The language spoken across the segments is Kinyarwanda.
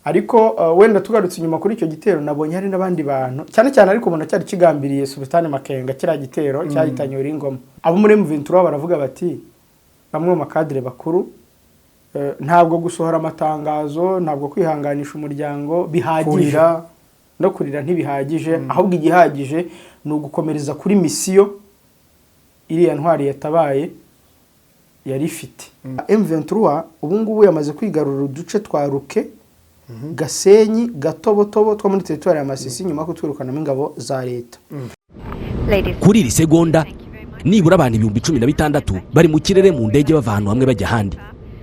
Ariko wenda tugarutse inyuma kuri icyo gitero, nabonye hari n'abandi bantu cyane cyane, ariko ubona cyari kigambiriye Sultani Makenga, kiriya gitero cyahitanye Ngoma. Abo muri M23 baravuga bati bamwe mu makadire bakuru, ntabwo gusohora amatangazo, ntabwo kwihanganisha umuryango bihagije. Kurira. No kurira ntibihagije, ahubwo igihagije ni ugukomereza kuri mission iriya ntwari yatabaye yari ifite. M23 ubu ngubu yamaze kwigarurira uduce twa Ruke, Gasenyi, Gatobotobo two muri teritwari ya Masisi, nyuma yo kutwirukanamo ingabo za leta. Kuri iri segonda, nibura abantu 16,000 bari mu kirere mu ndege, bava ahantu hamwe bajya ahandi.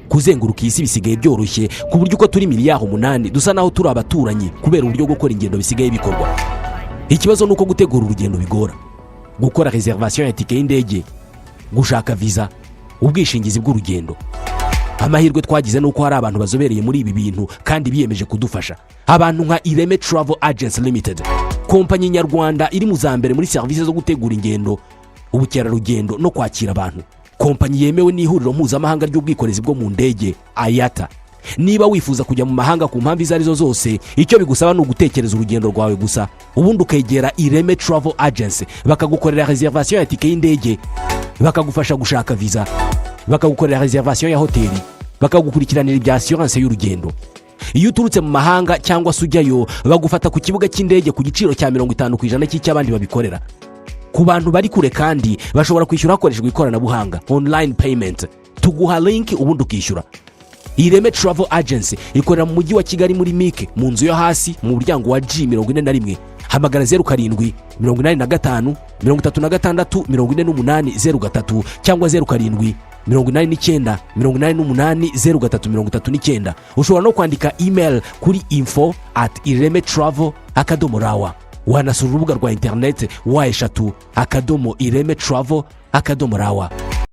Kuzenguruka iyi si bisigaye byoroshye, ku buryo uko turi miliyari 8 dusa naho turi abaturanyi, kubera uburyo gukora ingendo bisigaye bikorwa. Ikibazo ni uko gutegura urugendo bigora: gukora réservation ya tike y'indege, gushaka viza, ubwishingizi bw'urugendo. Amahirwe twagize ni uko hari abantu bazobereye muri ibi bintu kandi biyemeje kudufasha, abantu nka Ireme Travel Agency Limited, kompanyi nyarwanda iri mu za mbere muri serivisi zo gutegura ingendo, ubukerarugendo no kwakira abantu, kompanyi yemewe n'Ihuriro Mpuzamahanga ry'Ubwikorezi bwo mu Ndege, IATA. Niba wifuza kujya mu mahanga ku mpamvu izo arizo zose, icyo bigusaba ni ugutekereza urugendo rwawe gusa, ubundi ukegera Ireme Travel Agency, bakagukorera réservation ya tike y'indege, bakagufasha gushaka viza, bakagukorera réservation ya hoteli, bakagukurikiranira ibya assurance y'urugendo. Iyo uturutse mu mahanga cyangwa se ujyayo, bagufata ku kibuga cy'indege ku giciro cya 50% cy'icy'abandi babikorera. Ku bantu bari kure kandi, bashobora kwishyura hakoreshejwe ikoranabuhanga, online payment. Tuguha link ubundi ukishyura. Ireme Travel Agency ikorera mu Mujyi wa Kigali, muri MIC, mu nzu yo hasi, mu muryango wa G41. Hamagara 0785 36 48 03 cyangwa 0789 88 03 39. Ushobora no kwandika email kuri info@iremetravel.rw. Wanasura urubuga rwa interineti www.iremetravel.rw.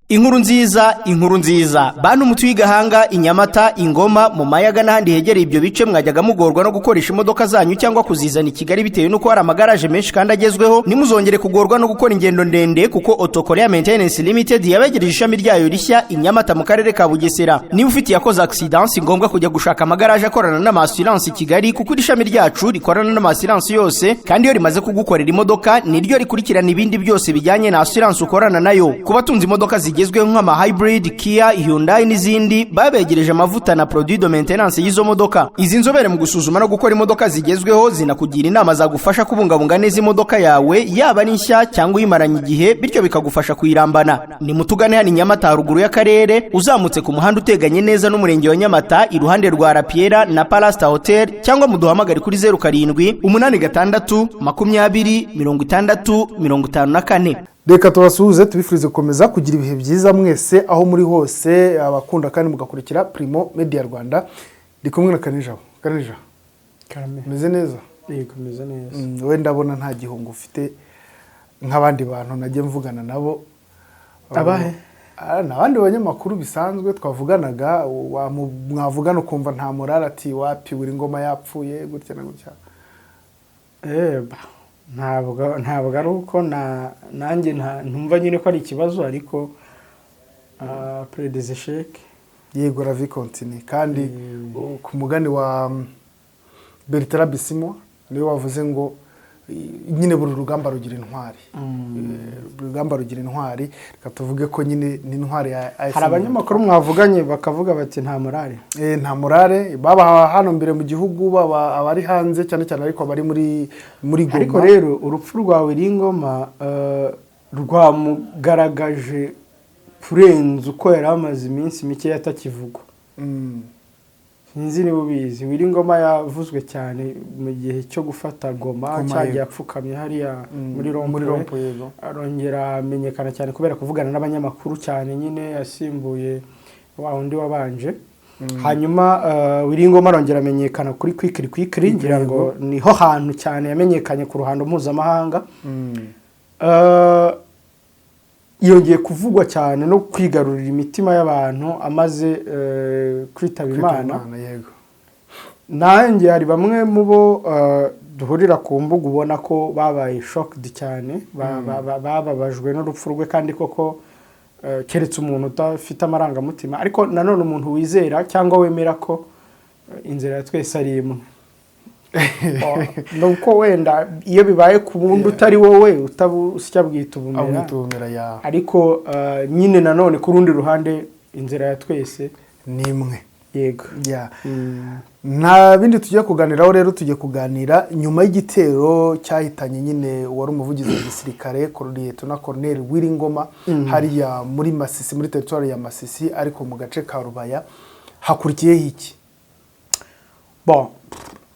Inkuru nziza, inkuru nziza, bantu mutuye Gahanga, i Nyamata, Ingoma, mu Mayaga n'ahandi hegereye ibyo bice, mwajyaga mugorwa no gukoresha imodoka zanyu cyangwa kuzizana i Kigali bitewe n'uko hari amagaraje menshi kandi agezweho. Ntimuzongere kugorwa no gukora ingendo ndende, kuko Auto Korea Maintenance Limited yabegereje ishami ryayo rishya i Nyamata mu Karere ka Bugesera. Niba ufite iyakoze accident, si ngombwa kujya gushaka amagaraje akorana n'ama assurance i Kigali, kuko iri shami ryacu rikorana n'ama assurance yose, kandi iyo rimaze kugukorera imodoka niryo rikurikirana ibindi byose bijyanye na assurance ukorana nayo. Ku batunze imodoka zigezweho nk'ama hybrid, Kia, Hyundai n'izindi, babegereje amavuta na produit de maintenance y'izo modoka. Izi nzobere mu gusuzuma no gukora imodoka zigezweho zinakugira inama zagufasha kubungabunga neza imodoka yawe, yaba ari nshya cyangwa uyimaranye igihe, bityo bikagufasha kuyirambana. Ni mutugane hano i Nyamata, haruguru y'akarere, uzamutse ku muhanda uteganye neza n'Umurenge wa Nyamata, iruhande rwa Rapiera na Palasta Hotel, cyangwa muduhamagare kuri 0786 20 60 54. Reka tubasuhuze, tubifurize gukomeza kugira ibihe byiza mwese aho muri hose, abakunda kandi mugakurikira Primo Media Rwanda. Ndi kumwe na Kanijabo. Kanijabo? Karame. Umeze neza? Yego, meze neza. We ndabona nta gihunga ufite nk'abandi bantu najya mvugana nabo. Abahe? Ah, ni abandi banyamakuru bisanzwe twavuganaga, mwavugana ukumva nta morale, ati wapi, buri ngoma yapfuye gutya na gutya. Ba, ntabwo ari uko na nanjye ntumva nyine ko ari ikibazo, ariko après des échecs. Yego, la vie continue. Kandi ku mugani wa Bertrand Bisimwa, niwe wavuze ngo nyine buri rugamba rugira intwari. Buri rugamba rugira intwari. Reka tuvuge ko nyine ni intwari ya AFC. Hari abanyamakuru mwavuganye bakavuga bati nta morale? Nta morale, baba hano mbere mu gihugu, baba abari hanze cyane cyane, ariko abari muri Goma. Ariko rero urupfu rwa Ngoma rwamugaragaje kurenza uko yari amaze iminsi mike atakivugwa. Sinzi niba ubizi, Ngoma yavuzwe cyane mu gihe cyo gufata Goma, Goma, cyagiye apfukamye hariya muri muri rond-point. Rond-point, yego. Arongera amenyekana cyane kubera kuvugana n'abanyamakuru cyane nyine, yasimbuye wa wundi wabanje. Hanyuma Willy Ngoma arongera amenyekana kuri Kwikiri Kwikiri, ngira ngo niho hantu cyane yamenyekanye ku ruhando mpuzamahanga. Yongeye kuvugwa cyane no kwigarurira imitima y'abantu amaze kwitaba Kwitaba Imana. Imana, yego. Nanjye hari bamwe mu bo duhurira ku mbuga ubona ko babaye shocked cyane, bababajwe n'urupfu rwe. Kandi koko, keretse umuntu udafite amarangamutima, ariko nanone umuntu wizera cyangwa wemera ko Inzira ya twese ari imwe. Nuko wenda iyo bibaye ku wundi utari wowe utabusya bwita ubumera. Abwita ubumera ya. Ariko nyine nanone ku rundi ruhande inzira ya twese ni imwe. Yego. Yeah. Nta bindi tugiye kuganiraho rero, tugiye kuganira nyuma y'igitero cyahitanye nyine wari umuvugizi wa gisirikare Liyetona Colonel Willy Ngoma hariya muri Masisi, muri teritwari ya Masisi, ariko mu gace ka Rubaya. Hakurikiyeho iki? Bon,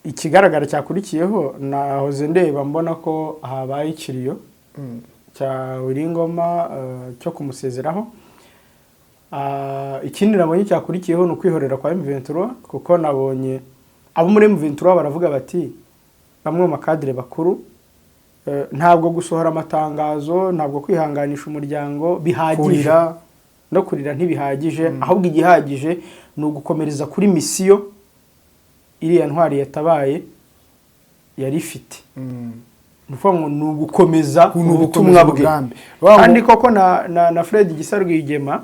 ikigaragara cyakurikiyeho, nahoze ndeba mbona ko habaye ikiriyo cya Willy Ngoma cyo kumusezeraho. Ikindi nabonye cyakurikiyeho ni ukwihorera kwa M23, kuko nabonye abo muri M23 baravuga bati, bamwe mu makadire bakuru, ntabwo gusohora amatangazo, ntabwo kwihanganisha umuryango bihagije. Kurira. No kurira ntibihagije, ahubwo igihagije ni ugukomereza kuri misiyo iriya ntwari yatabaye yari ifite. Ni ukuvuga ngo ni ugukomeza Ni ugukomeza ubutumwa bwe. Umugambi. Kandi koko na Fred Gisa Rwigema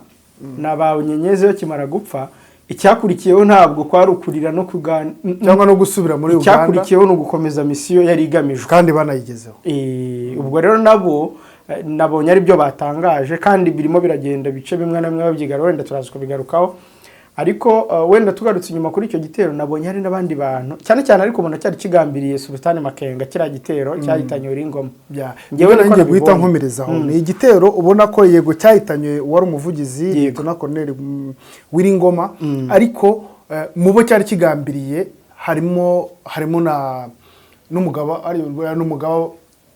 na ba Nyenyezi bakimara gupfa, icyakurikiyeho ntabwo kwari ukurira no kuganira cyangwa no gusubira muri Uganda. Icyakurikiyeho ni ugukomeza misiyo yari igamijwe. Kandi banayigezeho. Ubwo rero nabo nabonye ari byo batangaje, kandi birimo biragenda bice bimwe na bimwe babyigara, wenda turaza kubigarukaho. Ariko wenda tugarutse inyuma kuri icyo gitero, nabonye hari n'abandi bantu cyane cyane, ariko ubona cyari kigambiriye Sultani Makenga, kiriya gitero cyahitanye Willy Ngoma. Njyewe Njyewe niko ngiye guhita nabibonye. nkomerezaho. Ni igitero ubona ko yego cyahitanye uwari umuvugizi Liyetona Colonel Willy Ngoma, ariko mu bo cyari kigambiriye harimo na n'umugaba, ari n'umugaba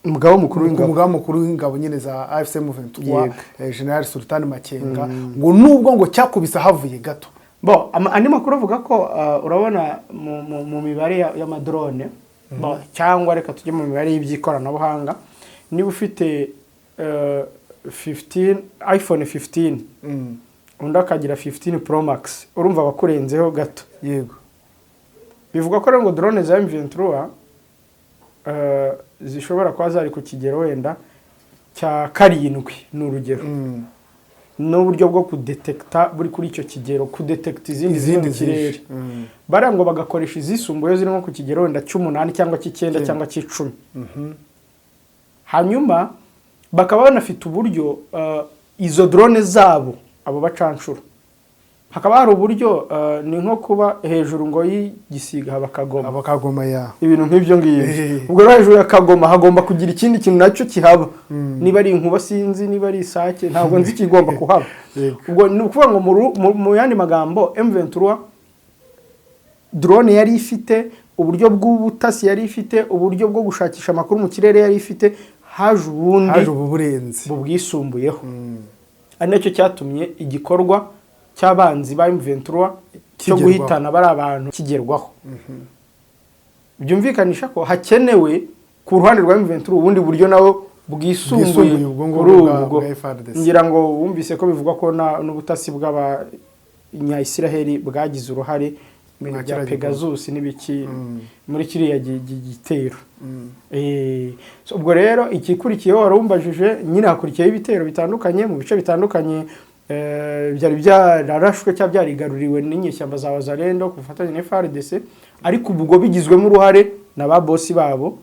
Umugaba mukuru w'ingabo. Umugaba mukuru w'ingabo nyine za AFC M23, Yego. General Sultan Makenga, ngo nubwo ngo cyakubise havuye gato. Bo andi makuru avuga ko urabona mu mibare y'amadrone, bo, cyangwa reka tujye mu mibare y'iby'ikoranabuhanga, niba ufite 15 iPhone 15, undi akagira 15 Pro Max, urumva abakurenzeho gato. Bivugwa ko rero ngo drone za M23 zishobora kuba zari ku kigero wenda cya 7, ni urugero, n'uburyo bwo kudetekita buri kuri icyo kigero, kudetekita izindi ziri Izindi mu kirere. zishe. Bariya ngo bagakoresha izisumbuyeho ziri nko ku kigero wenda cy'umunani cyangwa cy'icyenda cyangwa cy'icumi. Hanyuma bakaba banafite uburyo izo drone zabo, abo bacanshuro, hakaba hari uburyo ni nko kuba hejuru ngo y'igisiga haba akagoma. Abakagoma ya. Ibintu nk'ibyo ngibyo. Ubwo rero hejuru ya kagoma hagomba kugira ikindi kintu nacyo kihaba, niba ari inkuba sinzi, niba ari isake ntabwo nzi ikigomba kuhaba. Ubwo ni ukuvuga ngo mu yandi magambo, M23 drone yari ifite, uburyo bw'ubutasi yari ifite, uburyo bwo gushakisha amakuru mu kirere yari ifite, haje ubundi Haje ubu burenze. bubwisumbuyeho, ari nacyo cyatumye igikorwa cy'abanzi ba M23 cyo Kigerwaho. guhitana bari abantu kigerwaho. Byumvikanisha ko hakenewe ku ruhande rwa M23 ubundi buryo nabo bwisumbuye Bwisumbuye ubwo ngubwo kuri ubwo. bwa FARDC. Ngira ngo wumvise ko bivugwa ko n'ubutasi bw'abanya-Isiraheli bwagize uruhare mu bintu Mwa bya kiriya gikorwa. Pegasus n'ibiki muri kiriya gitero. So ubwo rero ikikurikiyeho warumbajije nyine, hakurikiyeho ibitero bitandukanye mu bice bitandukanye byari byararashwe cyangwa byarigaruriwe n'inyeshyamba za Wazalendo ku bufatanye na FARDC, ariko ubwo bigizwemo uruhare na ba bosi babo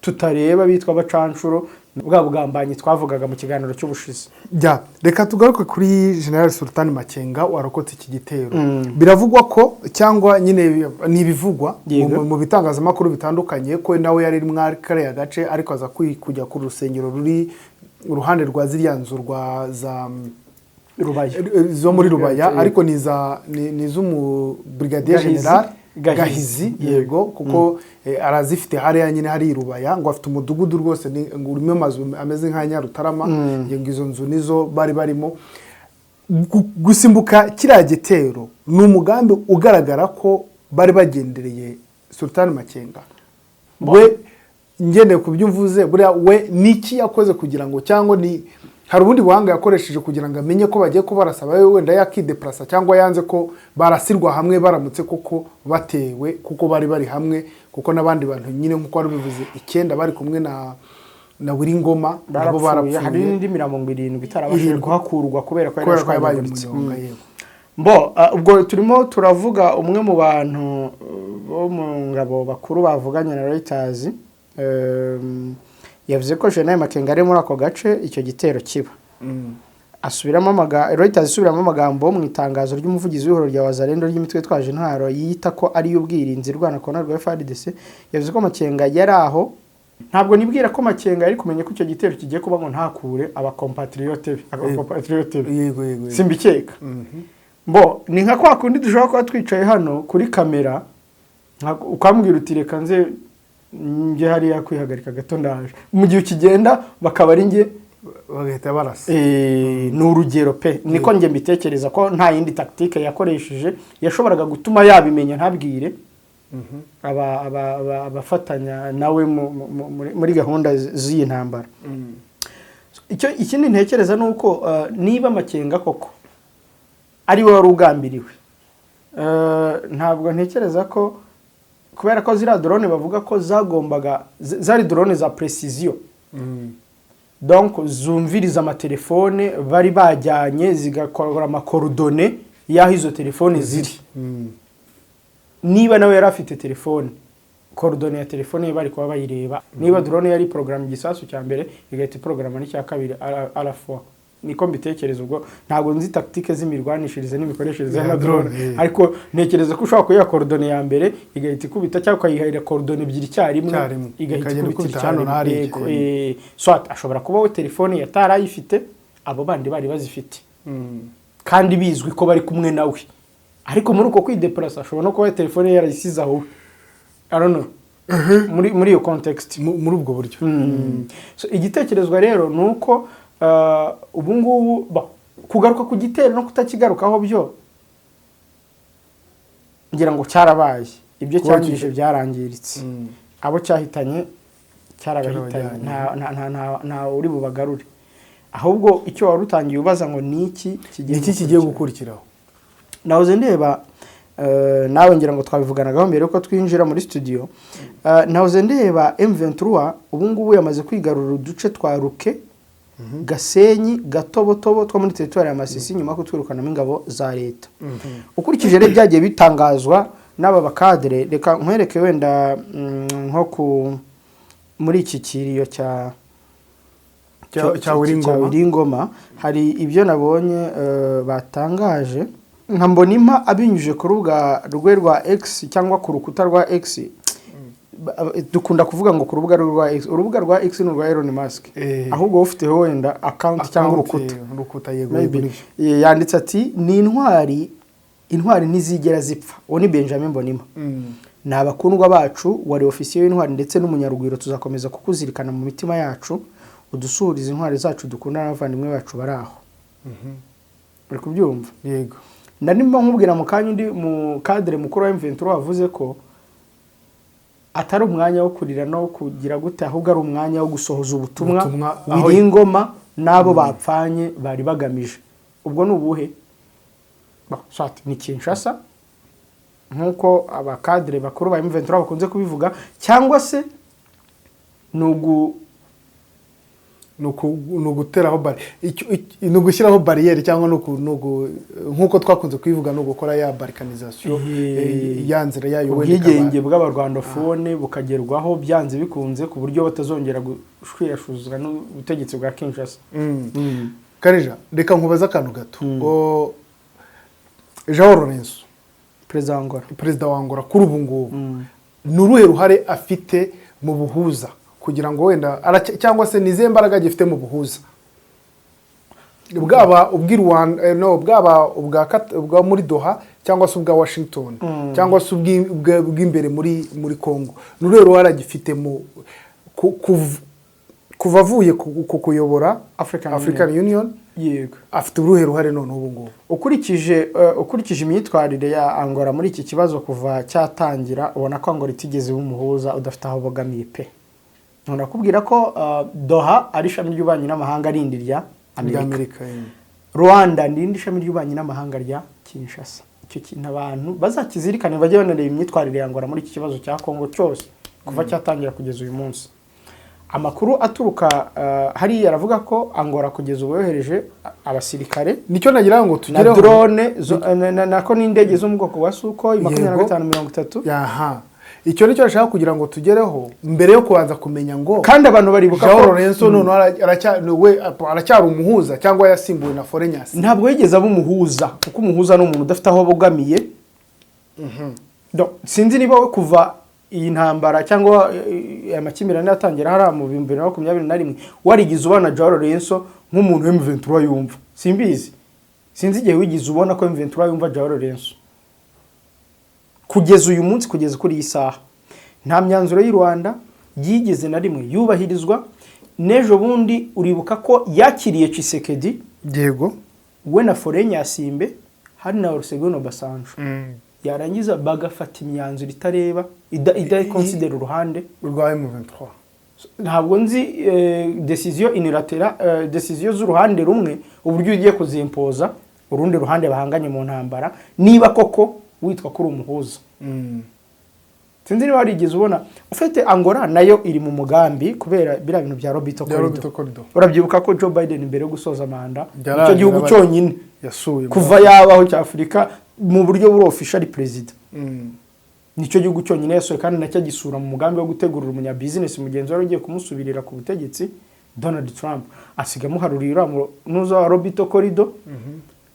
tutareba bitwa abacanshuro, bwa bugambanyi twavugaga mu kiganiro cy'ubushize. Jya reka tugaruke kuri General Sultan Makenga warokotse iki gitero. Biravugwa ko, cyangwa nyine ni ibivugwa mu bitangazamakuru bitandukanye, ko nawe yari muri kariya gace, ariko aza kujya ku rusengero ruri uruhande rwa ziriya nzu rwa za Rubaya. Zo muri Rubaya, ariko ni za ni iz'umu brigadier Gahizi. general Gahizi. Gahizi, yego, kuko arazifite hariya nyine hari i Rubaya, ngo afite umudugudu rwose ngo urimo amazu ameze nka Nyarutarama, ngo izo nzu nizo bari barimo. Gusimbuka kiriya gitero ni umugambi ugaragara ko bari bagendereye Sultan Makenga. We ngendeye ku byo uvuze, buriya we niki yakoze kugira ngo, cyangwa ni hari ubundi buhanga yakoresheje kugira ngo amenye ko bagiye kubarasa, babe wenda yakideplasa, cyangwa yanze ko barasirwa hamwe baramutse koko batewe, kuko bari bari hamwe, kuko n'abandi bantu nyine nk'uko wari ubivuze icyenda bari kumwe na Willy Ngoma nabo Barapfuye, hari barapfuye. n'indi mirambo ngo 7 itarabashije 7. kuhakurwa kubera ko yari Kubera ko yabaye yashwanyaguritse. umuyonga. Yego. Bo ubwo turimo turavuga umwe mu bantu bo mu ngabo bakuru bavuganye na Reuters, yavuze ko General Makenga ari muri ako gace icyo gitero kiba. Asubiramo Reuters isubiramo amagambo mu itangazo ry'umuvugizi w'ihuriro rya Wazalendo ry'imitwe itwaje intwaro yita ko ari iy'ubwirinzi irwana ku ruhande rwa FARDC. Yavuze ko Makenga yari aho. Ntabwo nibwira ko Makenga yari kumenya ko icyo gitero kigiye kuba ngo ntakure abacompatriote be. yego yego yego. Simbikeka. Bo ni nka kwa kundi dushobora kuba twicaye hano kuri kamera, ukambwira uti: "Reka nze njye hariya kwihagarika gato, ndaje." Mu gihe ukigenda bakaba ari njye bagahita barasa. Ni urugero pe, niko njye mbitekereza ko nta yindi tactique yakoresheje yashoboraga gutuma yabimenya ntabwire abafatanya nawe muri gahunda z'iyi ntambara. Icyo ikindi ntekereza ni uko niba Makenga koko ari we wari ugambiriwe, ntabwo ntekereza ko, kubera ko ziriya drone bavuga ko zagombaga zari drone za précision, donc zumviriza amatelefone bari bajyanye, zigakora amacoordonnées y'aho izo telefone ziri. Niba nawe yari afite telefone, coordonnées ya telefone ye bari kuba bayireba. Niba drone yari porogaramu igisasu cya mbere, igahita iporogaramu n'icya kabiri à la fois. Niko mbitekereza. Ubwo ntabwo nzi tactique z'imirwanishirize n'imikoreshereze Ya y'amadrone, drone, ariko ntekereza ko ushobora kuyiha coordonnées ya mbere igahita ikubita, cyangwa ukayihahira coordonnées ebyiri icyarimwe, Icyarimwe. igahita Ikagenda ikubita ikubita hano icyarimwe. na hariya. Yego, soit ashobora kuba we telefone yatari ayifite, abo bandi bari bazifite kandi bizwi ko bari kumwe nawe, ariko muri uko kwidéplaça ashobora no kuba telefone ye yarayisize aho we. I don't know. Muri iyo context. Muri ubwo buryo. So, igitekerezwa rero ni uko ubu ngubu kugaruka ku gitero no kutakigarukaho byo ngira ngo cyarabaye. Ibyo Kuba cyangije byarangiritse, abo cyahitanye cyarabahitanye. Cyarabajyanye. Nta uri bubagarure. Ahubwo icyo wari utangiye ubaza ngo ni iki kigiye Ni iki kigiye gukurikiraho? Nahoze ndeba, nawe ngira ngo twabivuganagaho mbere yuko twinjira muri studio. Nahoze ndeba M23 ubu ngubu yamaze kwigarurira uduce twa Ruke, Gasenyi, Gatobotobo two muri teritwari ya Masisi, nyuma yo kutwirukanamo ingabo za leta. Ukurikije rero byagiye bitangazwa n'aba bacadre, reka nkwereke wenda nko ku muri iki kiriyo cya Cya Wiringoma. Cya Wiringoma, hari ibyo nabonye batangaje nka Mbonimpa abinyujije ku rubuga rwe rwa X cyangwa ku rukuta rwa X. Dukunda kuvuga ngo ku rubuga rwa X. Urubuga rwa X ni urwa Elon Musk. Ahubwo wowe ufiteho wenda account cyangwa urukuta. Urukuta, yego. Maybe. Yego, nibyo. Yanditse ati: "Ni intwari, intwari ntizigera zipfa." Uwo ni Benjamin Mbonimpa. "Ni abakundwa bacu, wari ofisiye w'intwari ndetse n'umunyarugwiro. Tuzakomeza kukuzirikana mu mitima yacu. Udusuhurize intwari zacu dukunda n'abavandimwe bacu bari aho." Uri kubyumva? Yego. Narimo nkubwira mu kanya, undi mu cadre mukuru wa M23 wavuze ko atari umwanya wo kurira no kugira gute, ahubwo ari umwanya wo gusohoza ubutumwa Ubutumwa aho- Wiringoma n'abo bapfanye bari bagamije. Ubwo ni ubuhe? Soit ni Kinshasa, nk'uko abacadre bakuru ba M23 bakunze kubivuga, cyangwa se ni ugu Ni uguteraho ni ugushyiraho bariyeri, cyangwa nk'uko twakunze kubivuga, ni ugukora ya balkanisation, ya nzira yayo wenda ubwigenge bw'abarwandophone bukagerwaho byanze bikunze, ku buryo batazongera gushwirashuzwa n'ubutegetsi bwa Kinshasa. Karija, reka nkubaze akantu gato. João Lourenço, perezida wa Angola, perezida wa Angola kuri ubu ngubu, ni uruhe ruhare afite mu buhuza, kugira ngo wenda cyangwa se ni izihe mbaraga agifite mu buhuza, bwaba ubw'i Rwanda, no, bwaba ubwa muri Doha cyangwa se ubwa Washington cyangwa se ubw'imbere muri Congo? Ni uruhe ruhare agifite mu kuva avuye ku kuyobora African African Union? Yego. Afite uruhe ruhare none ubu ngubu? Ukurikije imyitwarire ya Angola muri iki kibazo kuva cyatangira, ubona ko Angola itigeze iba umuhuza udafite aho bogamiye pe. Nakubwira ko Doha ari ishami ry'ububanyi n'amahanga rindi rya rya Amerika. Amerika. Rwanda ni irindi shami ry'ububanyi n'amahanga rya Kinshasa. Icyo kintu abantu bazakizirikane, bajye banareba imyitwarire ya Angola muri iki kibazo cya Congo cyose kuva cyatangira kugeza uyu munsi. Amakuru aturuka hariya aravuga ko Angola kugeza ubu yohereje abasirikare Nicyo nagira ngo na tugereho. drone nako n'indege zo mu bwoko bwa Sukhoi 25 30. Yaha, icyo nicyo nashaka kugira ngo tugereho mbere yo kubanza kumenya ngo Kandi abantu baribuka João ko Lourenço noneho we aracyari umuhuza cyangwa yasimbuwe na Faure Gnassingbé? Ntabwo yigeze aba umuhuza, kuko umuhuza ni umuntu udafite aho abogamiye. Donc, sinzi niba we kuva iyi ntambara cyangwa aya makimbirane yatangira hariya mu 2021 warigize ubona João Lourenço nk'umuntu M23 yumva. Simbizi, sinzi igihe wigeze ubona ko M23 yumva João Lourenço. Kugeza uyu munsi, kugeza kuri iyi saha, nta myanzuro y'u Rwanda yigeze na rimwe yubahirizwa. N'ejo bundi uribuka ko yakiriye Tshisekedi, we na Faure Gnassingbé, hari na Olusegun Obasanjo, yarangiza bagafata imyanzuro itareba idakonsidera uruhande rwa M23. Ntabwo nzi décision unilatérale, décision z'uruhande rumwe, uburyo ugiye kuzimpoza urundi ruhande bahanganye mu ntambara, niba koko witwa ko uri umuhuza. Sinzi niba warigeze ubona ufite Angola nayo iri mu mugambi kubera biriya bintu bya Lobito Bya Corridor. Lobito Corridor. Urabyibuka ko Joe Biden mbere yo gusoza manda, Yaraje icyo gihugu cyonyine yasuye kuva yabaho cya Afurika mu buryo buri official perezida, nicyo gihugu cyonyine yasuye, kandi nacyo agisura mu mugambi wo gutegurira umunyabizinesi mugenzi wari ugiye kumusubirira ku butegetsi, Donald Trump, asiga amuharuriye uriya nuza wa Lobito Corridor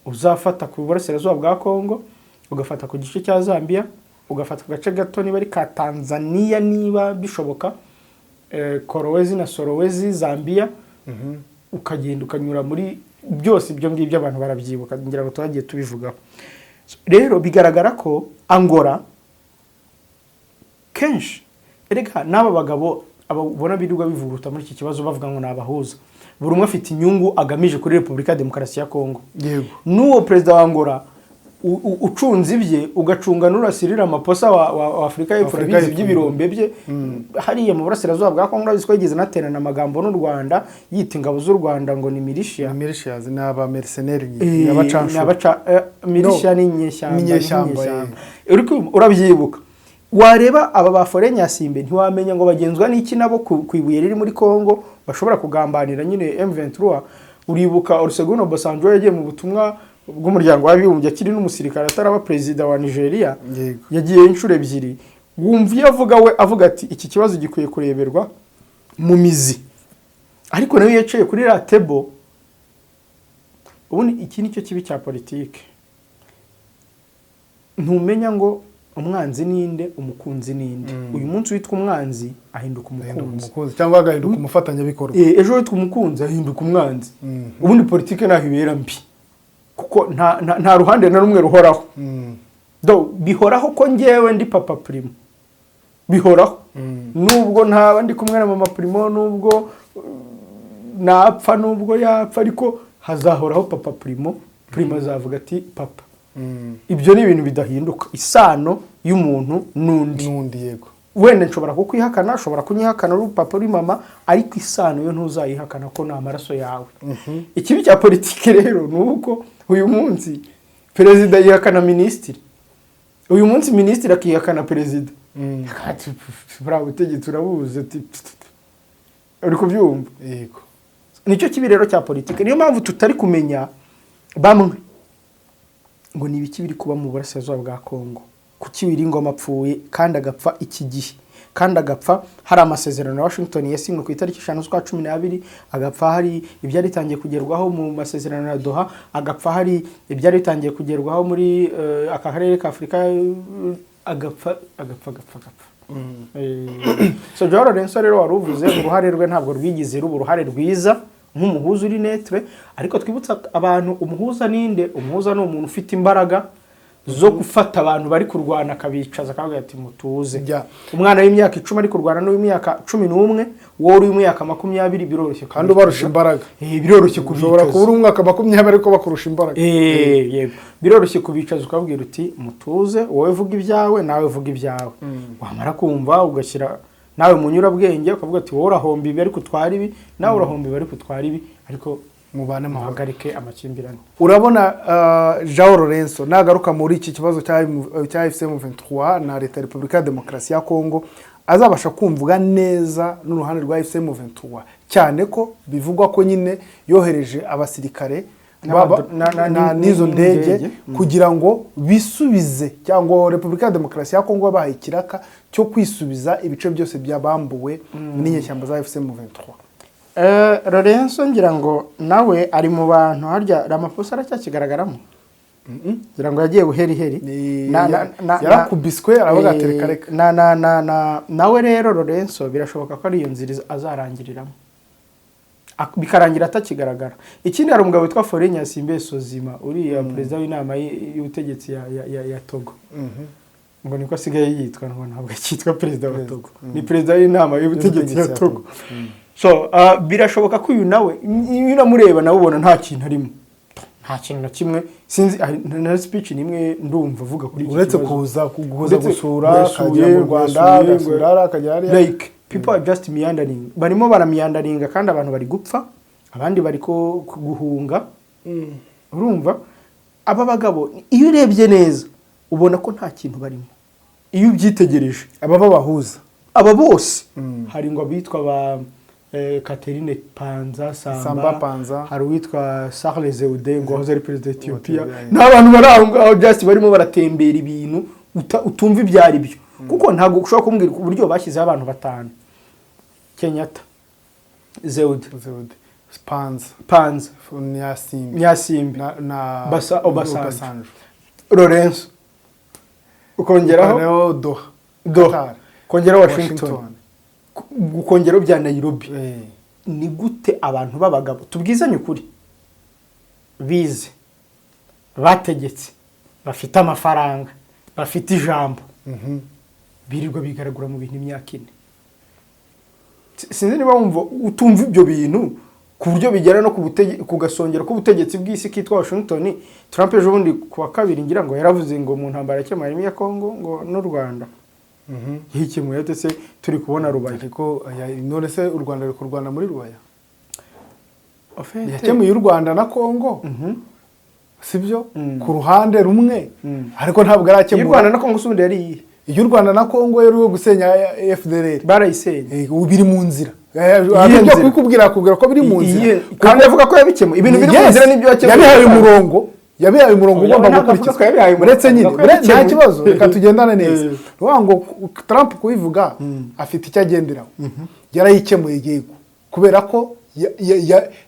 uzafata ku burasirazuba bwa Congo, ugafata ku gice cya Zambia, ugafata ku gace gato niba ari ka Tanzania, niba bishoboka, Kolwezi na Solwezi, Zambia, ukagenda ukanyura muri byose ibyo ngibyo. Abantu barabyibuka, ngira ngo twagiye tubivugaho. Rero bigaragara ko Angola kenshi, erega n'aba bagabo aba ubona birirwa bivuguruta muri iki kibazo bavuga ngo ni abahuza, buri umwe afite inyungu agamije kuri Repubulika ya Demokarasi ya Kongo. N'uwo perezida wa Angola ucunze ibye, ugacunga n'urasirira Ramaphosa wa Afurika y'Epfo, Afurika urabizi y'Epfo. by'ibirombe bye hariya mu burasirazuba bwa Kongo. Urabizi ko yigeze anaterana amagambo n'u Rwanda, yita ingabo z'u Rwanda ngo ni militia. Militias ni aba mercenaires, Ni abacancuro. Militia ni inyeshyamba. Ni inyeshyamba. Ni inyeshyamba. Urabyibuka, wareba aba ba Faure Gnassingbé ntiwamenya ngo bagenzwa n'iki nabo ku ibuye riri muri Congo bashobora kugambanira nyine M23. Uribuka Olusegun Obasanjo yagiye mu butumwa bw'Umuryango w'Abibumbye akiri n'umusirikare, ataraba perezida wa Nigeria? Yagiye inshuro ebyiri. Wumva iyo avuga, we avuga ati iki kibazo gikwiye kureberwa mu mizi, ariko nawe yicaye kuri la table. Ubundi iki nicyo kibi cya politike: ntumenya ngo umwanzi ninde, umukunzi ninde. Uyu munsi witwa umwanzi ahinduka Ahinduka umukunzi. umukunzi cyangwa agahinduka umufatanyabikorwa. Ejo witwa umukunzi ahinduka umwanzi. Ubundi politike ntaho ibera mbi, kuko nta ruhande na rumwe ruhoraho. Do bihoraho ko ngewe ndi Papa Primo, bihoraho nubwo ntaba ndi kumwe na Mama Primo, nubwo napfa, nubwo yapfa, ariko hazahoraho Papa Primo. Primo azavuga ati papa. Ibyo ni ibintu bidahinduka, isano y'umuntu n'undi. N'undi, yego. Wenda nshobora kukwihakana, ushobora kunyihakana, uri papa, uri mama, ariko isano yo ntuzayihakana ko ni amaraso yawe. Ikibi cya politiki rero ni uko uyu munsi perezida yihakana minisitiri, uyu munsi minisitiri akihakana perezida. Ati, buriya butegetsi urabuzi, ati uri kubyumva? Yego. Nicyo kibi rero cya politiki. Niyo mpamvu tutari kumenya bamwe ngo ni ibiki biri kuba mu burasirazuba bwa Kongo, kuki Willy Ngoma apfuye kandi agapfa iki gihe, kandi agapfa hari amasezerano ya Washington yasinywe ku itariki 5 z'ukwa 12, agapfa hari ibyari bitangiye kugerwaho mu masezerano ya Doha, agapfa hari ibyari bitangiye kugerwaho muri aka karere ka Afurika, agapfa agapfa agapfa agapfa. So João Lourenço rero wari uvuze, uruhare rwe ntabwo rwigeze ruba uruhare rwiza nk'umuhuza uri neutre. Ariko twibutsa abantu, umuhuza ninde? Umuhuza ni umuntu ufite imbaraga zo gufata abantu bari kurwana akabicaza, akavuga ati mutuze. Umwana w'imyaka 10 ari kurwana n'uw'imyaka 11, wowe uri w'imyaka 20, biroroshye Kandi ubarusha imbaraga. Biroroshye Ushobora kubicaza. kuba uri umwaka 20 ariko bakurusha imbaraga. Yego, biroroshye kubicaza ukabwira uti mutuze, wowe vuga ibyawe, nawe vuga ibyawe. Wamara kumva ugashyira nawe mu nyurabwenge, ukavuga ati wowe urahomba ibi ariko utwara ibi, nawe urahomba ibi ariko utwara ibi, ariko mubane amahoro. Muhagarike amakimbirane. Urabona João Lourenço nagaruka muri iki kibazo cya AFC M23 na Leta ya Repubulika ya Demokarasi ya Kongo. Azabasha kumvwa neza n'uruhande rwa AFC M23, cyane ko bivugwa ko nyine yohereje abasirikare n'izo ndege n'indege. Kugira ngo bisubize, cyangwa Repubulika ya Demokarasi ya Kongo bahaye ikiraka cyo kwisubiza ibice byose byabambuwe n'inyeshyamba za AFC M23. Lorenzo ngira ngo nawe ari mu bantu. Harya Ramaphosa aracyakigaragaramo? Ngira ngo yagiye buheriheri. Yarakubiswe, aravuga ati, "Reka, reka." na na na na nawe rero Lorenzo birashoboka ko ari iyo nzira azarangiriramo, bikarangira atakigaragara. Ikindi, hari umugabo witwa Faure Gnassingbé Essozimna, uriya perezida w'inama y'ubutegetsi ya Togo, ngo niko asigaye yitwa, ngo ntabwo akitwa perezida wa Togo, ni perezida w'inama y'ubutegetsi ya y'ubutegetsi ya Togo. So birashoboka ko uyu nawe, iyo unamureba nawe ubona nta kintu arimo, nta kintu na kimwe. Sinzi, na speech nimwe ndumva avuga kuri iki Uretse kibazo. kuza Uretse gusura, yasuye, akagera mu Rwanda, yasuye, agasura hariya, akagera hariya. Like, people are just meandering, barimo baramyanderinga, kandi abantu bari gupfa, abandi bari guhunga. Urumva aba bagabo, iyo urebye neza ubona ko nta kintu barimo, iyo ubyitegereje. Aba babahuza. Aba bose, hari ngo abitwa ba Catherine Panza Samba, Samba Panza. Hari uwitwa Charles Zewde, ngo wahoze ari perezida wa Ethiopia. Ethiopia, Ni abantu bari aho ngaho just barimo baratembera ibintu utumva ibyo ari byo, kuko ntabwo ushobora kumbwira uburyo bashyizeho abantu batanu: Kenyatta, Zewde, Zewde, Panza, Panza, Nyasimbi, Nyasimbi, na Obasanjo. Obasanjo. Lorenzo, ukongeraho ukongeraho Doha, Doha, Qatar, ukongeraho Washington, ukongeraho bya Nairobi. Ni gute abantu b'abagabo, tubwizanye ukuri, bize, bategetse, bafite amafaranga, bafite ijambo, birirwa bigaragura mu bintu imyaka 4? Sinzi niba wumva utumva ibyo bintu ku buryo bigera no ku gasongero k'ubutegetsi bw'isi kitwa Washington. Trump ejo bundi ku wa kabiri ngira ngo yaravuze ngo mu ntambara yakemuye harimo iya Congo ngo n'u Rwanda. Yikemuye ate se turi kubona Rubaya? Ariko none se u Rwanda ruri kurwana muri Rubaya? En fait, Yakemuye u Rwanda na Congo, sibyo? Ku ruhande rumwe, ariko ntabwo Iyo u arakemura. Rwanda na Congo se ubundi yari iyihe? Iyo u Rwanda na Congo yari iyo gusenya FDLR. Barayisenye. Ubu biri mu nzira. Iyihe Ibyo nzira? kubikubwira, akubwira ko biri mu nzira. Kandi avuga ko yabikemuye. Ibintu biri mu Yes. nzira nibyo yakemuye. Yabihaye umurongo, yabihaye umurongo Oya, ugomba ntabwo avuga gukurikizwa. ko yabihaye umurongo, Uretse nyine avuga ko nta yabikemuye. kibazo, reka tugendane neza. Ni ukuvuga ngo Trump kubivuga afite icyo agenderaho. Yarayikemuye, yego, kubera ko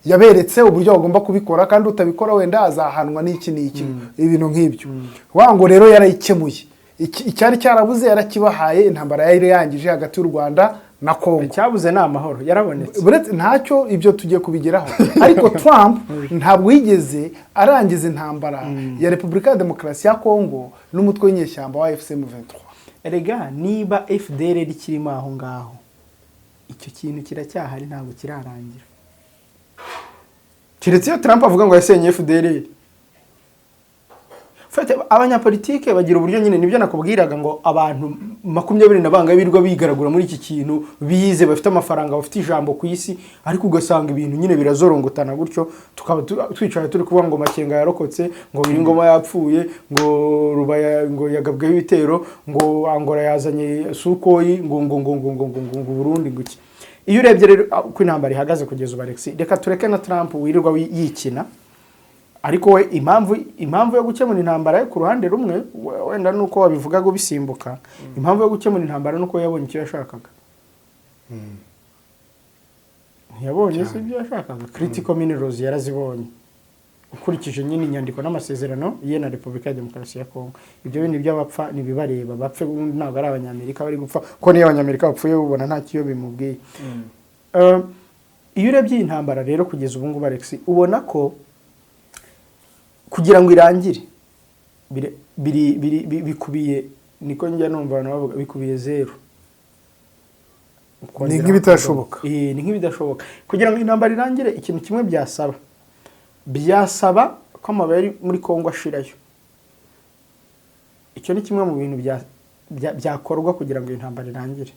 yaberetse uburyo bagomba kubikora, kandi utabikora wenda azahanwa n'iki n'iki, ibintu nk'ibyo. Ni ukuvuga ngo rero yarayikemuye. Icyari cyarabuze yarakibahaye. Intambara yari yangije hagati y'u Rwanda na Congo. Icyabuze ni amahoro, yarabonetse. Uretse ntacyo, ibyo tugiye kubigeraho, ariko Trump ntabwo yigeze arangiza intambara ya Repubulika ya Demokarasi ya Kongo n'umutwe w'inyeshyamba wa AFC M23. Erega niba FDLR ikirimo aho ngaho, icyo kintu kiracyahari, ntabwo kirarangira, keretse iyo Trump avuga ngo yasenye FDLR. Fete, abanyapolitike bagira uburyo nyine, nibyo nakubwiraga ngo abantu 20 na bangahe birirwa bigaragura muri iki kintu, bize, bafite amafaranga, bafite ijambo ku isi, ariko ugasanga ibintu nyine birazorongotana gutyo, tukaba twicaye turi kuvuga ngo Makenga yarokotse, ngo Ngoma yapfuye, ngo Rubaya ngo yagabweho ibitero, ngo Angola yazanye Sukhoi, ngo Burundi ngo iki. Iyo urebye rero uko intambara ihagaze kugeza ubu, Alex, reka tureke na Trump wirirwa yikina, ariko we impamvu yo gukemura intambara ye ku ruhande rumwe, wenda nuko wabivugaga ubisimbuka, impamvu yo gukemura intambara nuko yabonye icyo yashakaga. Ntiyabonye si ibyo yashakaga? Critical minerals yarazibonye, ukurikije nyine inyandiko n'amasezerano ye na Repubulika ya Demokarasi ya Kongo. Ibyo bindi by'abapfa ntibibareba, bapfe, ubundi ntabwo ari Abanyamerika bari gupfa, kuko niyo Abanyamerika bapfuye ubona nta kiyo bimubwiye. Iyo urebye iyi ntambara rero kugeza ubu ngubu, Alex, ubona ko kugira ngo irangire bikubiye, niko njya numva abantu bavuga, bikubiye zeru. Ni nk'ibidashoboka. Ni nk'ibidashoboka kugira ngo intambara irangire. Ikintu kimwe byasaba ko amabuye ari muri Kongo ashirayo. Icyo ni kimwe mu bintu byakorwa kugira ngo intambara irangire.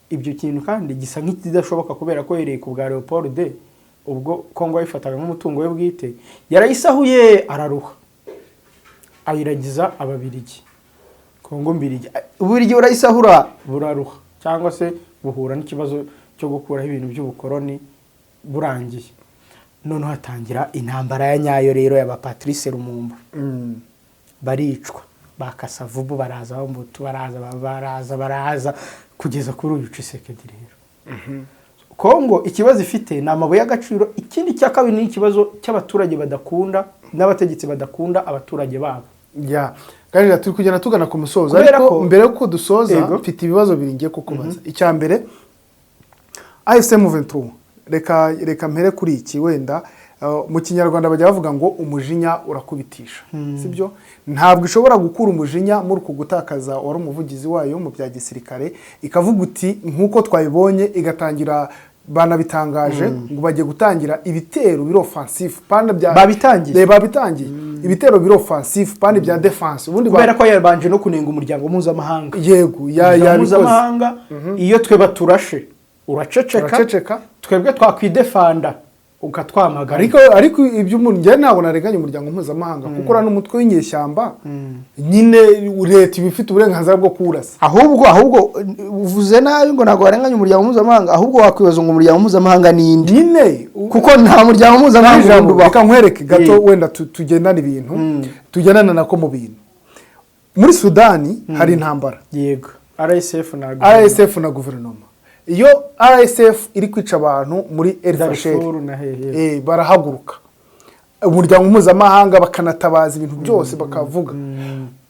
Ibyo kintu kandi gisa nk'ikidashoboka, kubera ko hereye ku bwa Leopold, ubwo Kongo yayifataga nk'umutungo we bwite, yarayisahuye, araruha, ayiragiza Ababirigi, Kongo Mbirigi. Ububirigi burayisahura, buraruha. Cyangwa se buhura n'ikibazo cyo gukuraho ibintu by'ubukoroni burangiye. Noneho hatangira intambara ya nyayo rero y'aba Patrice Lumumba. Baricwa, ba Kasavubu baraza, Bambutu baraza, baraza, baraza, kugeza kuri uyu Tshisekedi. Rero Kongo ikibazo ifite ni amabuye y'agaciro. Ikindi cya kabiri ni ikibazo cy'abaturage badakunda n'abategetsi badakunda abaturage babo. Ya Ganira, turi kugenda tugana ku musozo, Kubera ariko mbere yuko dusoza, mfite ibibazo bibiri ngiye kukubaza. Icya mbere, AFC M23, reka mpere kuri iki wenda. Mu Kinyarwanda bajya bavuga ngo umujinya urakubitisha, sibyo? Ntabwo ishobora gukura umujinya muri uku gutakaza wari umuvugizi wayo mu bya gisirikare, ikavuga uti nk'uko twabibonye, igatangira, banabitangaje ngo bagiye gutangira ibitero biri offensive, panda bya Babitangiye. Babitangiye ibitero biri offensive, panda bya defense ubundi Kubera ko yabanje no kunenga umuryango mpuzamahanga. Yego, ya Umuryango yabikoze. mpuzamahanga, iyo twe baturashe uraceceka, Uraceceka. twebwe twakwidefanda ukatwamagana. Ariko ibyo umuntu, njyewe ntabwo narenganya umuryango mpuzamahanga, kuko uriya n'umutwe w'inyeshyamba nyine, leta iba ifite uburenganzira bwo kuwurasa. Ahubwo uvuze nabi ngo ntabwo warenganya umuryango mpuzamahanga, ahubwo wakwibaza ngo umuryango mpuzamahanga ni inde? Nyine Kuko nta muryango mpuzamahanga ijambo ubundi ubaho. Reka nkwereke gato. Wenda tugendane ibintu, tugendana nako mu bintu. Muri Sudani hari intambara. Yego, RSF na RSF na guverinoma. Iyo RSF iri kwica abantu muri El Fasher, Darfur na hehe. Barahaguruka, umuryango mpuzamahanga bakanatabaza, ibintu byose bakavuga.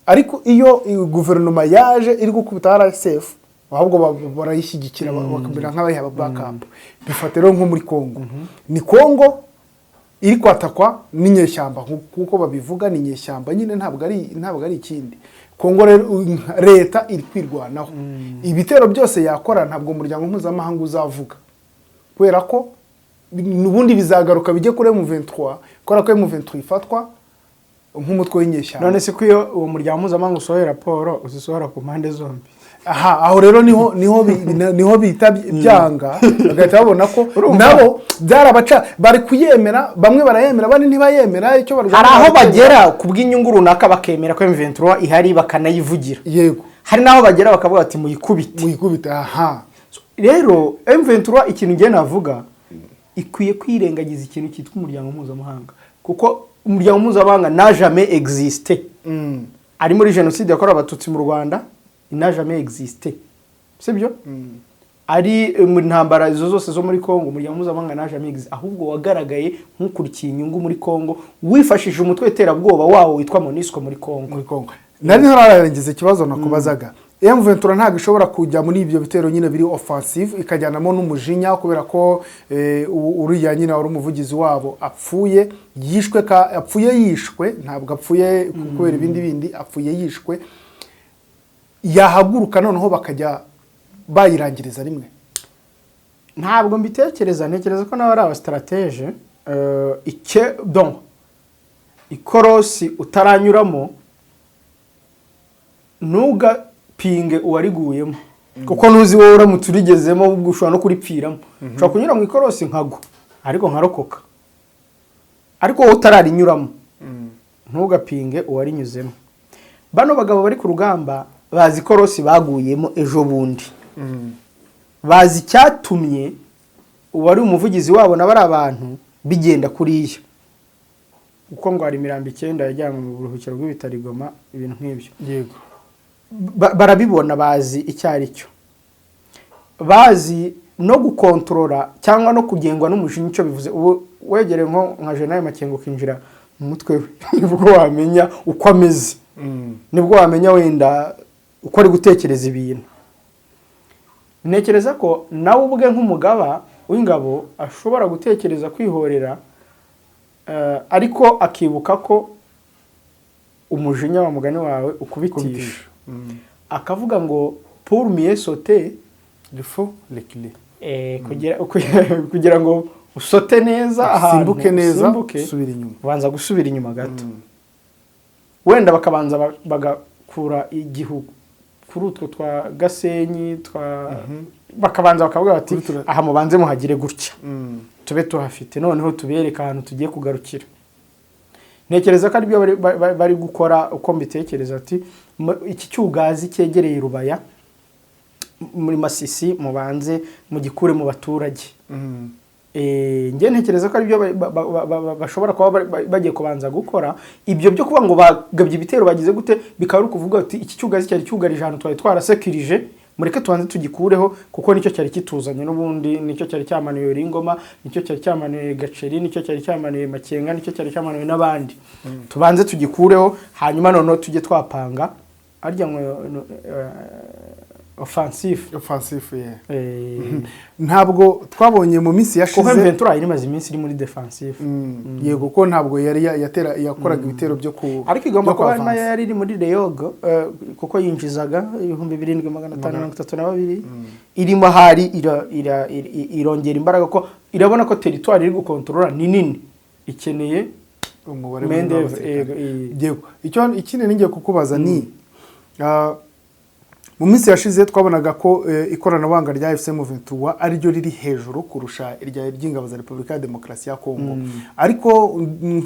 Ariko iyo guverinoma yaje iri gukubita RSF, ahubwo barayishyigikira, bakamera nk'abayiha backup. Bifata rero nko muri Congo, ni Congo iri kwatakwa n'inyeshyamba, kuko babivuga ni inyeshyamba nyine, ntabwo ari ikindi. Kongo rero, leta iri kwirwanaho. Ibitero byose yakora ntabwo umuryango mpuzamahanga uzavuga, kubera ko n'ubundi bizagaruka bijye kuri M23, kubera ko M23 ifatwa nk'umutwe w'inyeshyamba. None se ko iyo uwo muryango mpuzamahanga usohoye raporo, uzisohora ku mpande zombi? Aha, aho rero niho bita byanga, bagahita babona ko Urumva? nabo byarabaca. Bari kuyemera, bamwe barayemera, abandi ntibayemera, icyo barwana. Hari aho bagera ku bw'inyungu runaka bakemera ko M23 ihari, bakanayivugira. Hari n'aho bagera bakavuga bati muyikubite. Muyikubite, aha. Rero M23, ikintu ngiye navuga, ikwiye kwirengagiza ikintu cyitwa umuryango mpuzamahanga, kuko umuryango mpuzamahanga n'a jamais existé. Ari muri jenoside yakorewe Abatutsi mu Rwanda, n'a jamais existé, sibyo? Ari mu ntambara izo zose zo muri Congo, umuryango mpuzamahanga n'a jamais existé, ahubwo wagaragaye nk'ukurikiye inyungu muri Congo, wifashishije umutwe w'iterabwoba wawo witwa MONUSCO muri Congo. Muri Congo nari ntararangiza ikibazo nakubazaga. M23 ntabwo ishobora kujya muri ibyo bitero nyine biri offensive, ikajyanamo n'umujinya kubera ko uriya nyine wari umuvugizi wabo apfuye yishwe, apfuye yishwe, ntabwo apfuye kubera ibindi bindi, apfuye yishwe. Yahaguruka noneho bakajya bayirangiriza rimwe? Ntabwo mbitekereza. Ntekereza ko nawe ari aba stratège, ike donc ikorosi utaranyuramo ntugapinge uwariguyemo, kuko ntuzi wowe uramutse urigezemo, ubwo ushobora no kuripfiramo. Ushobora kunyura mu ikorosi nkagwa ariko nkarokoka, ariko wowe utararinyuramo ntugapinge uwarinyuzemo. Bano bagabo bari ku rugamba bazi ikorosi baguyemo ejo bundi, bazi icyatumye uwari umuvugizi wabo na bari abantu bigenda kuriya, kuko ngo hari imirambo 9 yajyanwe mu buruhukiro bw'ibitaro i Goma, ibintu nk'ibyo. Barabibona, bazi icyo ari cyo, bazi no gukontorora cyangwa no kugengwa n'umujinya icyo bivuze. Ubu wegereye nko nka General Makenga, ukinjira mu mutwe we, nibwo wamenya uko ameze, nibwo wamenya wenda uko ari gutekereza ibintu. Ntekereza ko nawe ubwe nk'umugaba w'ingabo ashobora gutekereza kwihorera, ariko akibuka ko umujinya wa mugani wawe ukubitisha, akavuga ngo pour mieux sauter, il faut reculer. Kugira ngo usote neza ahantu, usimbuke neza, usimbuke, subira inyuma. Ubanza gusubira inyuma gato, wenda bakabanza bagakura igihu kuri utwo twa Gasenyi twa, bakabanza bakavuga bati Kuri aha mubanze muhagire gutya, tube tuhafite, noneho tubereke ahantu tugiye kugarukira. Ntekereza ko aribyo bari gukora, uko mbitekereza, ati iki cyugazi cyegereye Rubaya. Muri Masisi mubanze mugikure mu baturage. Njye ntekereza ko aribyo bashobora kuba bagiye kubanza gukora. Ibyo byo kuba ngo bagabye ibitero, bagize gute, bikaba ari ukuvuga ati iki cyugazi cyari cyugarije ahantu twari twarasekirije, mureke tubanze tugikureho, kuko nicyo cyari kituzanye n'ubundi, nicyo cyari cyamanuye Ringoma, nicyo cyari cyamanuye Gaceri, nicyo cyari cyamanuye Makenga, nicyo cyari cyamanuye n'abandi. Tubanze tugikureho, hanyuma noneho tujye twapanga arya ngo no, offensive. Offensive, yeah. Ntabwo Twabonye mu minsi kuko yashize M23 yari imaze iminsi iri muri defensive. Yego, ko ntabwo yari yakoraga ibitero byo ku Ariko igomba byo kuba ku nayo advance. yari iri muri reyogo, kuko yinjizaga 7532, irimo ahari irongera imbaraga, ko irabona ko territoire iri gukontorora ni nini, ikeneye umubare munini main d'oeuvre, w'abasirikare. Yego, Yego, icyo ikindi ningiye kukubaza ni mu minsi yashize twabonaga ko ikoranabuhanga rya AFC M23 ariryo riri hejuru kurusha irya ry'ingabo za Repubulika ya Demokarasi ya Kongo. Ariko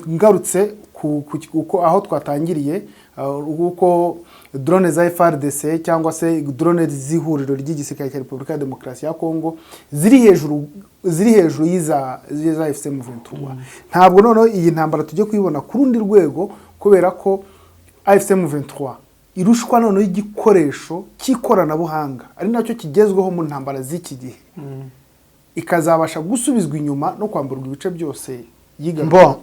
ngarutse ku aho twatangiriye, uko drone za FARDC cyangwa se drone z'ihuriro ry'igisirikare cya Repubulika ya Demokarasi ya Kongo ziri hejuru y'iza AFC M23, ntabwo noneho iyi ntambara tujye kuyibona ku rundi rwego, kubera ko AFC M23 irushwa noneho igikoresho cy'ikoranabuhanga ari nacyo kigezweho mu ntambara z'iki gihe, ikazabasha gusubizwa inyuma no kwamburwa ibice byose yigaruriye? Bon,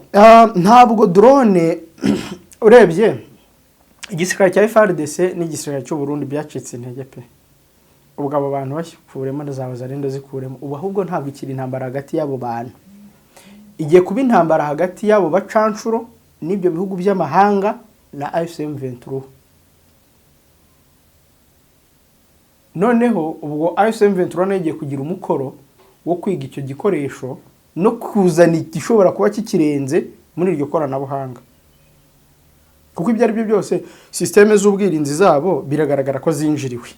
ntabwo drone, urebye igisirikare cya FARDC n'igisirikare cy'u Burundi byacitse intege pe. Ubwo abo bantu bakikuremo na za zikuremo, ubu ahubwo ntabwo ikiri intambara hagati y'abo bantu, igiye kuba intambara hagati y'abo bacanshuro n'ibyo bihugu by'amahanga na AFC M23. Noneho ubwo AFC M23 nayo igiye kugira umukoro wo kwiga icyo gikoresho no kuzana igishobora kuba kikirenze muri iryo koranabuhanga, kuko ibyo ari byo byose système z'ubwirinzi zabo biragaragara ko zinjiriwe,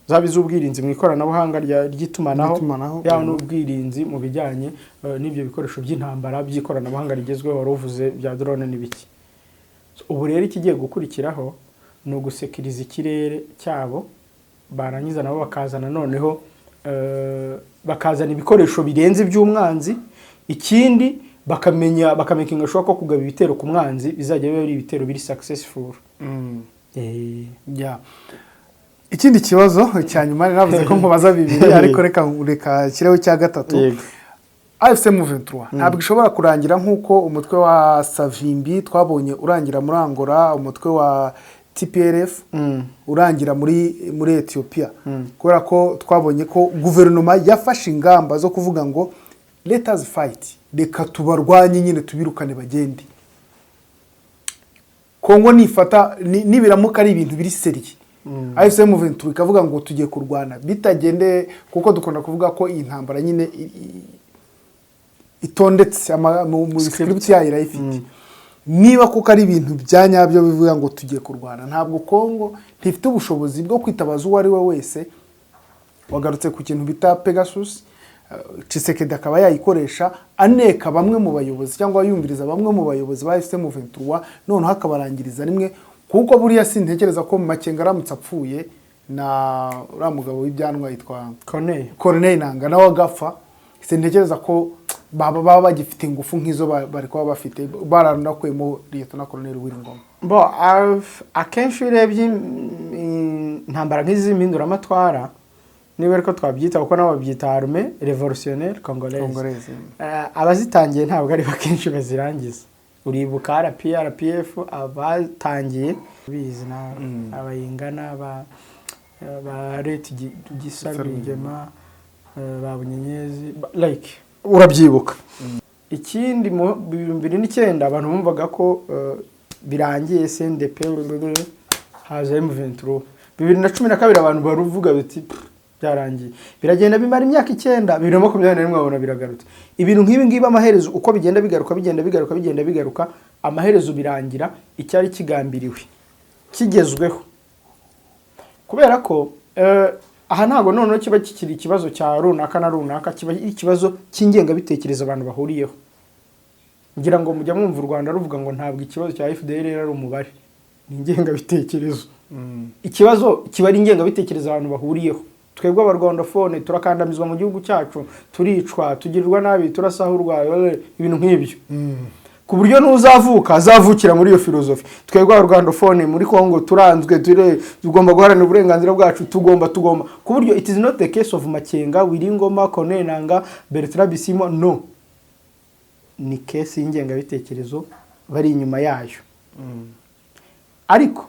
zaba iz'ubwirinzi mu ikoranabuhanga ry'itumanaho, Ry'itumanaho, yaba n'ubwirinzi mu bijyanye n'ibyo bikoresho by'intambara by'ikoranabuhanga rigezweho wari uvuze bya drone n'ibiki. So, ubu rero ikigiye gukurikiraho ni ugusekiriza ikirere cyabo, barangiza nabo bakazana noneho bakazana ibikoresho birenze iby'umwanzi. Ikindi bakamenya, bakamakinga sure ko kugaba ibitero ku mwanzi bizajya biba ari ibitero biri successful. Yeah. Ikindi kibazo cya nyuma, navuze ko nkubaza bibiri, ariko reka nshyireho icya gatatu. Yego. AFC M23 ntabwo ishobora kurangira nk'uko umutwe wa Savimbi twabonye urangira muri Angola, umutwe wa TPLF urangira muri Ethiopia, kubera ko twabonye ko guverinoma yafashe ingamba zo kuvuga ngo let us fight, reka tubarwanye nyine, tubirukane bagende. Kongo nifata nibiramuka ari ibintu biri sérieux, AFC M23 ikavuga ngo tugiye kurwana bitagendeye, kuko dukunda kuvuga ko iyi ntambara nyine itondetse mu script yayo irayifite. Niba kuko ari ibintu bya nyabyo bivuga ngo tugiye kurwana, ntabwo Kongo ntifite ubushobozi bwo kwitabaza uwo ari we wese. Wagarutse ku kintu bita Pegasus, Tshisekedi akaba yayikoresha aneka bamwe mu bayobozi cyangwa yumviriza bamwe mu bayobozi ba AFC M23, noneho akabarangiriza rimwe, kuko buriya sintekereza ko Makenga aramutse apfuye na uriya mugabo w'ibyanwa yitwa Corneille. Corneille Nanga nawe agapfa, sintekereza ko baba bagifite ingufu nk'izo bari kuba bafite baranakuyemo Lieutenant Colonel Willy Ngoma. Bo akenshi iyo urebye intambara nk'izi z'impinduramatwara, niba ariko twabyita, kuko nabo babyita Armée Révolutionnaire Congolaise, Congolaise. Abazitangiye ntabwo ari akenshi bazirangiza. Uribuka RP, RPF, abatangiye bizi na abayingana ba Leta Gisa Rwigema, ba Bunyenyezi, like urabyibuka. Ikindi, mu 2009 abantu bumvaga ko birangiye, CNDP, haza M23. 2012 abantu baruvuga bati "Pff, byarangiye." Biragenda bimara imyaka 9, 2021 babona biragarutse. Ibintu nk'ibi ngibi amaherezo uko bigenda bigaruka, bigenda bigaruka, bigenda bigaruka, amaherezo birangira icyari kigambiriwe kigezweho, kubera ko aha ntabwo noneho kiba kikiri ikibazo cya runaka na runaka, kiba ari ikibazo cy'ingengabitekerezo abantu bahuriyeho. Ngira ngo mujya mwumva u Rwanda ruvuga ngo ntabwo ikibazo cya FDLR ari umubare, ni ingengabitekerezo. Ikibazo kiba ari ingengabitekerezo abantu bahuriyeho. Twebwe Abarwandafone turakandamizwa mu gihugu cyacu, turicwa, tugirirwa nabi, turasahurwa, ibintu nk'ibyo, ku buryo n'uzavuka azavukira muri iyo filozofi. Twebwe Abarwandafone muri Congo turanzwe, tugomba guharanira uburenganzira bwacu, tugomba, ku buryo it is not the case of Makenga, Willy Ngoma, Corneille Nangaa, Bertrand Bisimwa. No, ni case y'ingengabitekerezo bari inyuma yayo. Ariko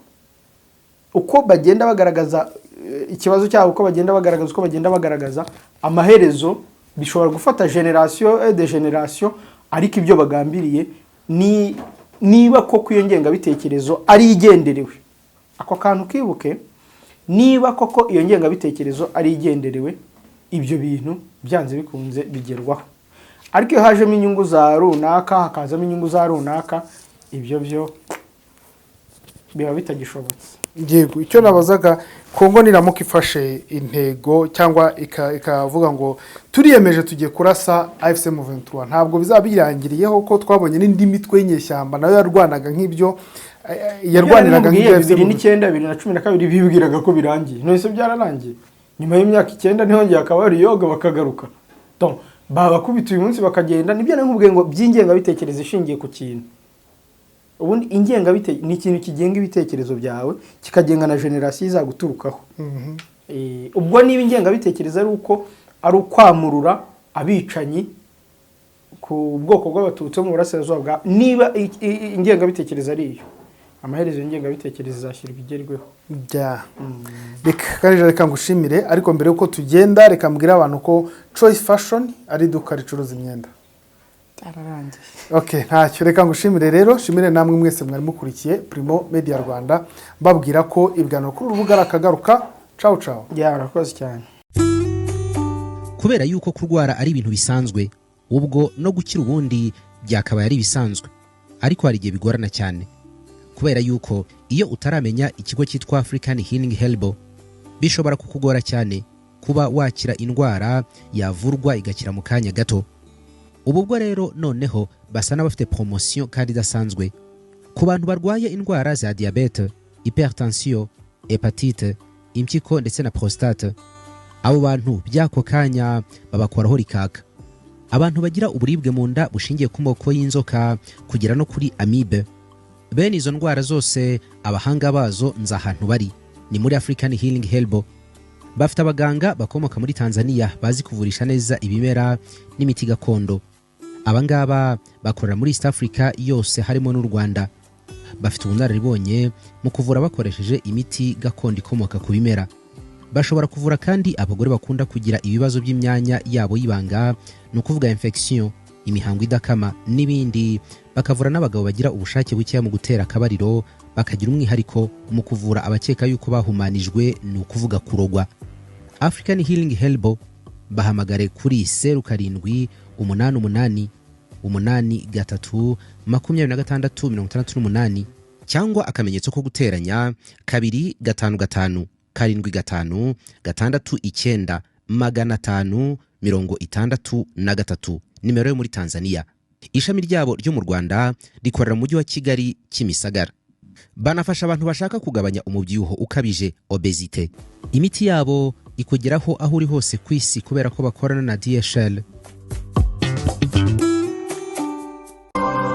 uko bagenda bagaragaza ikibazo cyabo, uko bagenda bagaragaza, amaherezo bishobora gufata génération et de génération, ariko ibyo bagambiriye ni niba koko iyo ngengabitekerezo ari igenderewe, ako kantu kibuke, niba koko iyo ngengabitekerezo ari igenderewe, ibyo bintu byanze bikunze bigerwaho. Ariko iyo hajemo inyungu za runaka, hakazamo inyungu za runaka, ibyo byo biba bitagishobotse. Yego, icyo nabazaga, Kongo niramuka ifashe intego cyangwa ikavuga ngo turiyemeje, tugiye kurasa AFC M23, ntabwo bizaba birangiriyeho, ko twabonye n'indi mitwe y'inyeshyamba nayo yarwanaga nk'ibyo, yarwaniraga nk'ibyo AFC 2009, 2012 bibwiraga ko birangiye. None se byararangiye? Nyuma y'imyaka 9 ntihongeye akaba ari yoga bakagaruka. Donc babakubita uyu munsi bakagenda. Nibyo nakubwiye ngo by'ingengabitekerezo ishingiye ku kintu. Ubundi ingengabitekerezo ni ikintu kigenga ibitekerezo byawe, kikagenga na génération izaguturukaho. Ubwo niba ingengabitekerezo ari uko ari ukwamurura abicanyi ku bwoko bw'Abatutsi bo mu burasirazuba bwa, niba ingengabitekerezo ari iyo, amaherezo y'ingengabitekerezo izashyirwa igerweho. Bya reka kandi reka ngushimire. Ariko mbere yuko tugenda, reka mbwire abantu ko Choice Fashion ari iduka ricuruza imyenda. Byararangiye. Okay, ntacyo, reka ngushimire rero, shimire namwe mwese mwari mukurikiye Primo Media Rwanda, mbabwira ko ibiganiro kuri uru rubuga ari akagaruka. Cawu cawu. Byarakoze cyane. Kubera yuko kurwara ari ibintu bisanzwe, ubwo no gukira ubundi byakabaye ari ibisanzwe, ariko hari igihe bigorana cyane, kubera yuko iyo utaramenya ikigo cyitwa African Healing Herbal, bishobora kukugora cyane kuba wakira indwara yavurwa igakira mu kanya gato. Ubu bwo rero noneho basa n'abafite promotion kandi idasanzwe ku bantu barwaye indwara za diyabete, hypertension, hépatite, impyiko ndetse na prostate. Abo bantu by'ako kanya babakoraho rikaka. Abantu bagira uburibwe mu nda bushingiye ku moko y'inzoka kugera no kuri amibe, bene izo ndwara zose abahanga bazo nzi ahantu bari, ni muri African Healing Herbal. Bafite abaganga bakomoka muri Tanzania bazi kuvurisha neza ibimera n'imiti gakondo. Aba ngaba bakorera muri East Africa yose, harimo n'u Rwanda. Bafite ubunararibonye mu kuvura bakoresheje imiti gakondo ikomoka ku bimera. Bashobora kuvura kandi abagore bakunda kugira ibibazo by'imyanya yabo y'ibanga, ni ukuvuga infection, imihango idakama n'ibindi. Bakavura n'abagabo bagira ubushake bukeya mu gutera akabariro. Bakagira umwihariko mu kuvura abakeka yuko bahumanijwe, ni ukuvuga kurogwa. African Healing Herbal, bahamagare kuri 0788 83 26 68 cyangwa akamenyetso ko guteranya 255 756 9 563, nimero yo muri Tanzania. Ishami ryabo ryo mu Rwanda rikorera mu mujyi wa Kigali, Kimisagara. Banafasha abantu bashaka kugabanya umubyibuho ukabije, obésité. Imiti yabo ikugeraho aho uri hose ku isi, kubera ko bakorana na DHL.